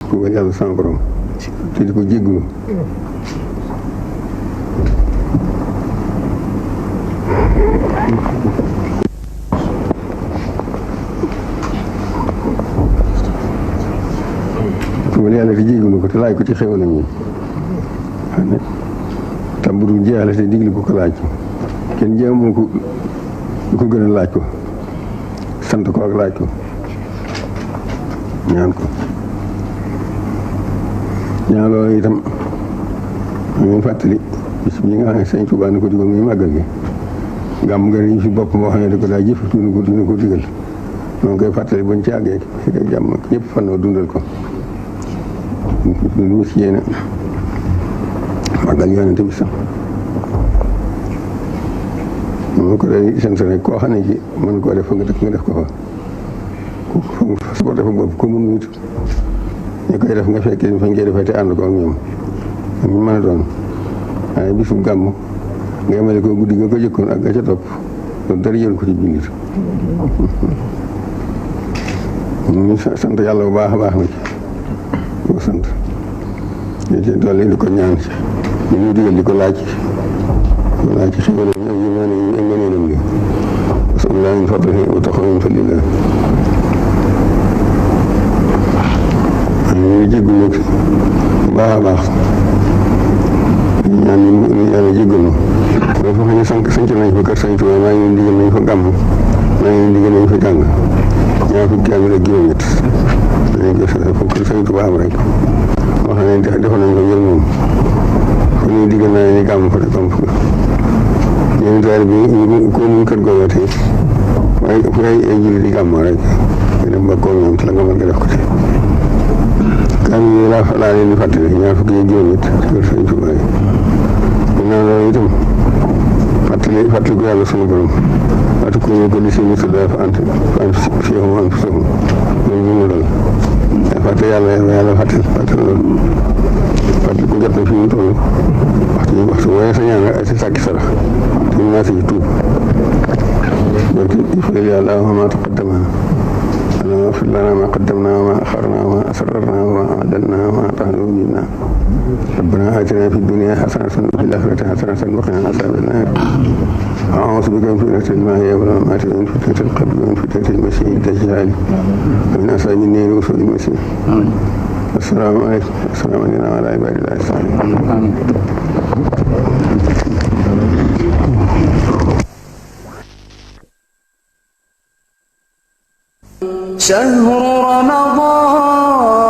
tuubal yàlla sama borom te di ko jéggulu tuubal yàlla te jéggulu ko te laaj ko ci xéwalam yi xam ne tam bu dul jeexale te digli ko laaj kenn jéemoo ko lu ko gën a laaj ko sant ko ak laaj ko ñaan ko ñaan loolu itam ñu fàttali bis bi nga xam ne Sëñ Tuubaa ni ko digal muy màggal gi gàmm nga ñu fi bopp moo xam ne da ko daa jëf dina ko digal ñoo koy fàttali bañ ci àggee jàmm ak ñëpp fannoo dundal ko lu si yéene màggal yonente bi sax moo ko day sant rek koo xam ne ci mën koo def fa nga def ko fa su ko defa bopp ko mun nit ñu koy def nga fekkee fañ koy defee te ànd ko ak ñoom ñu mën a doon waaye bisu gàmm nga yemale ko guddi nga ko jëkkoon ak nga ca topp loolu dara jël ko ci jullit ñu sant yàlla bu baax a baax na ci ko sant ñu ci dolli di ko ñaan ci ñu ñuy digal di ko laaj ci xéwal yi ak yu mel ni ak ngëneelam li wasallallahu min fadlihi wa taxaw min fadlillah ñu ngi jéggul nag baax a baax ñaan ñu yàlla jéggal na dafa xam ne sanc nañ fa kër Sëñ Tuubaa maa ngi leen digal nañ fa gàmm maa ngi leen digal nañ fa jàng ñaar fukki kaamil ak juróom-ñett dañ ko sa fa kër Sëñ Tuubaa am rek wax nañ defoon nañ ko ngir moom fa ñuy digal naa ni gàmm fa comme ñeen daal bi ko mun kër googu tey waaye fu ay julli di gàmmoo rek nga dem ba koo ñoom ci la nga mën nga def ko ci kaamil yi laa leen di fàttali ñaar fukki ak juróom-ñett ci kër Sëñ Tuubaa yi ginnaaw loolu itam fàttali ko yàlla sunu borom waatu ko ñu ko li si musa daa fa ant fihum anfusahum loolu ñu mu dal fàtte yàlla fàttali loolu fàttali ko jot na fi mu toll waxtu waaye sa ñaan ak si sàkki sarax te ñu naa si tuub donc il faut yàlla ma taqaddama اللهم اغفر لنا ما قدمنا وما أخرنا وما أسررنا وما أعلنا وما أطعنا منا ربنا آتنا في الدنيا حسنة وفي الآخرة حسنة وقنا عذاب النار أعوذ بك من فتنة المحيا والممات ومن فتنة القبر ومن فتنة المسيح الدجال ومن أصحاب النار وسوء المسيح السلام عليكم السلام علينا وعلى عباد الله الصالحين شهر رمضان